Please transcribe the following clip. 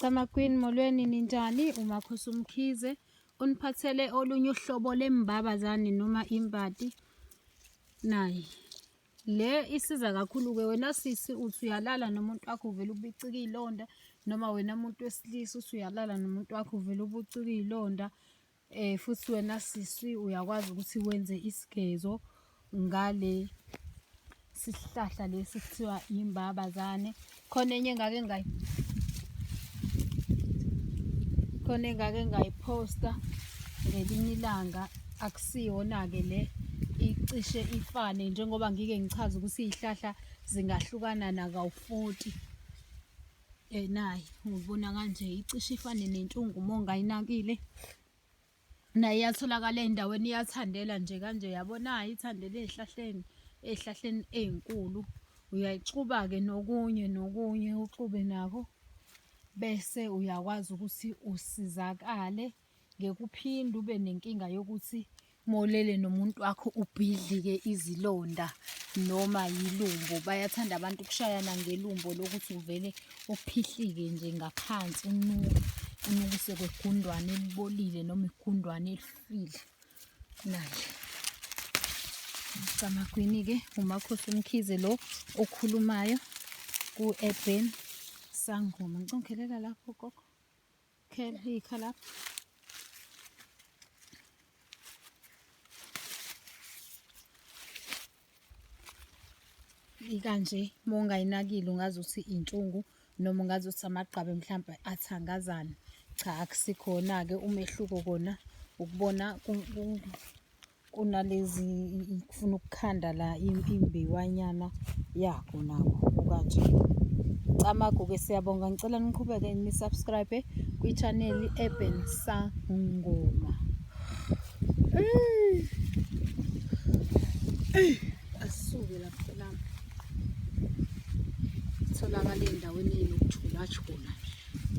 Camakwini molweni ninjani uMakhosi uMkhize uniphathele olunye uhlobo lembabazane noma imbati nayi le isiza kakhulu-ke wena sisi uthi uyalala nomuntu wakho uvele ubicike iy'londa noma wena muntu wesilisa uthi uyalala nomuntu wakho uvele ubucike iy'londa Futhi wena sisi uyakwazi ukuthi wenze isigezo ngale sihlahla lesi kuthiwa imbabazane. Khona enye engake ngayi khona engake ngayiphosta ngelinye ilanga akusiyona-ke le icishe ifane njengoba ngike ngichaze ukuthi iy'hlahla zingahlukana nakawu-40. Nayi ngibona kanje icishe ifane nentshungu uma ungayinakile. Nayo iyatholakala ey'ndaweni iyathandela nje kanje yabo nayi ithandela ey'hlahleni, ey'hlahleni ey'nkulu. Uyayixuba-ke nokunye nokunye uxube nako bese uyakwazi ukuthi usizakale. Ngeke uphinde ube nenkinga yokuthi uma ulele nomuntu wakho ubhidlike izilonda noma yilumbo. Bayathanda abantu ukushayana ngelumbo lokuthi uvele uphihlike nje ngaphansi unuke, unukise kwegundwane elibolile noma igundwane elifile. Nayi Camagwini-ke uMakhosi uMkhize lo okhulumayo ku-Urban Sangoma. Ngicela ungikhelela lapho gogo. Khela ikha lapho. Ikanje uma ungayinakile ungaze uthi intshungu noma ungaze uthi amagqabi mhlampe athangazana. Cha akusikhona-ke umehluko kona ukubona Kunalezi kufuna ukukhanda la imbiwanyana yakho nakho kukanje. Camagu-ke siyabonga ngicela niqhubeke ni-subscribe kwi-channel Urban Sangoma. Asisuke lapho lami. Tholakala endaweni enokujulajula nje.